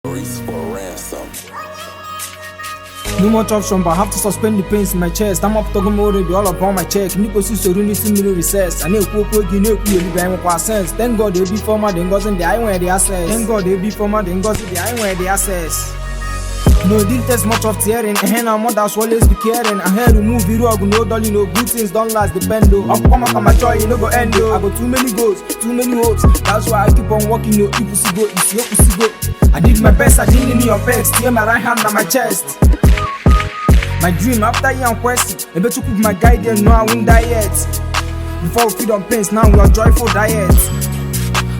Maurice for ransom. No much option, but I have to suspend the pains in my chest. I'm up talking already, all upon my check. Ndị soro n'isi mmiri recess. A na-ekwu okwu ego na-ekwu elibe anyị nwekwa sense. Thank God ebi former dị ngozi ndị anyị nwere the access. Thank God ebi former dị ngozi dị anyị nwere the access. No, didn't test much of tearing. And our mothers always be caring. I heard remove iru ọgụ, no dolly, no good things don't last, depend oh. Up come up my joy, you no go end oh. I got too many goals, too many hopes. That's why I keep on working, no if you go, if you go. I did my best, I didn't need your vex. Tear my right hand on my chest. My dream after year and question. Ebe Chukwu be my guidance, no I won't die yet. Before we feed on pains, now we are joyful diet.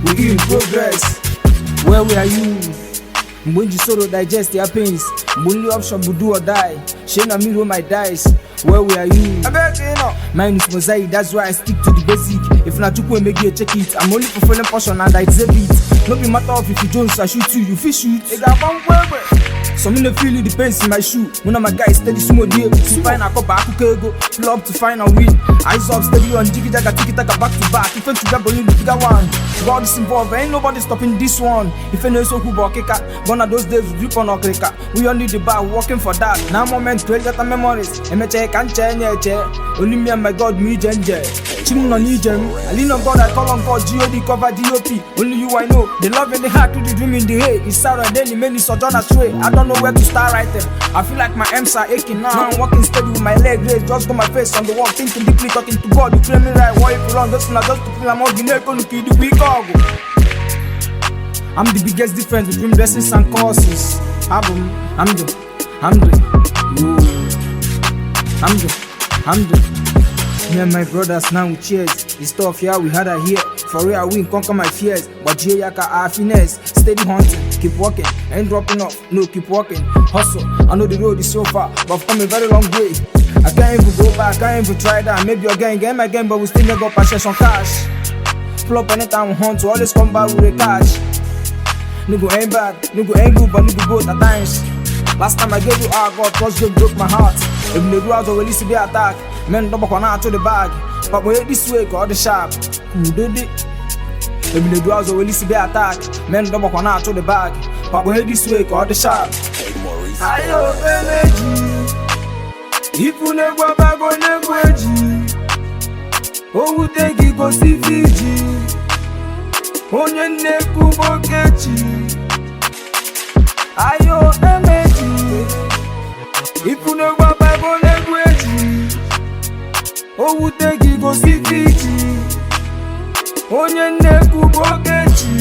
We in progress. Where were you? Mgbe m ji soro digest their pains. Mgbe only option bụ do or die. Shey na me roll my dice. Where were you? Mine is mosaic, that's why I stick to the basic. If na Chukwu emegi, check it. I'm only fulfilling portion and I deserve it. No be matter of if you Jones, I shoot you, you fit shoot. Some no feel the pains in my shoe. One of my guys steady sumo die. Find a couple akụkọ ego. Pull up to find and win. Eyes up steady on jiggy jaga tiki taka back to back. If you grab only the bigger one. God is involved, ain't nobody stopping this one. If you know so who kika, gone are those days we drip on okrika. We only the bar working for that. Now moment create better memories. Emeche can change. Only me and my God, me jenje. Chim no need gem. I lean on God, I call on God, G-O-D cover D-O-P. Only you I know. The love in the heart to the dream in the hay. It's sad and then many sojourn astray. I don't know where to start writing. I feel like my M's are aching now. I'm walking steady with my leg raised. Just got my face on the wall, thinking deeply, talking to God. You claim me right, what if you wrong? Just not just to feel I'm all the weak. I'm the biggest difference between blessings and curses. I'm the, I'm the, yo. I'm the, I'm the. Me and my brothers now we cheers. It's tough, yeah, we had her here. For real, I win, conquer my fears. But Yaka, our finesse. Steady hunting, keep walking, ain't dropping off. No, keep walking. Hustle. I know the road is so far, but I've come a very long way. I can't even go back, I can't even try that. Maybe again, get my game, but we still never got some cash. Pull up anytime we hunt, we always come back with a cash. Nigga ain't bad, nigga ain't good, but nigga both at times. Last time I gave you all God, trust you broke my heart. If the do out release the attack, men double corner to the bag. But when this way, got the sharp. Who did it? If the do out release the attack, men double corner to the bag. But when this way, got the sharp. Hey Maurice for Ayo ransom. Eleji, ifu na-egwu abago na-egwu eji, o wute gị gosi Fiji, onye nnekwu bụ Okechi. Ayo Eleji, ifu na-egwu abago na-egwu eji, o wute gị gosi Fiji, onye nnekwu bụ Okechi.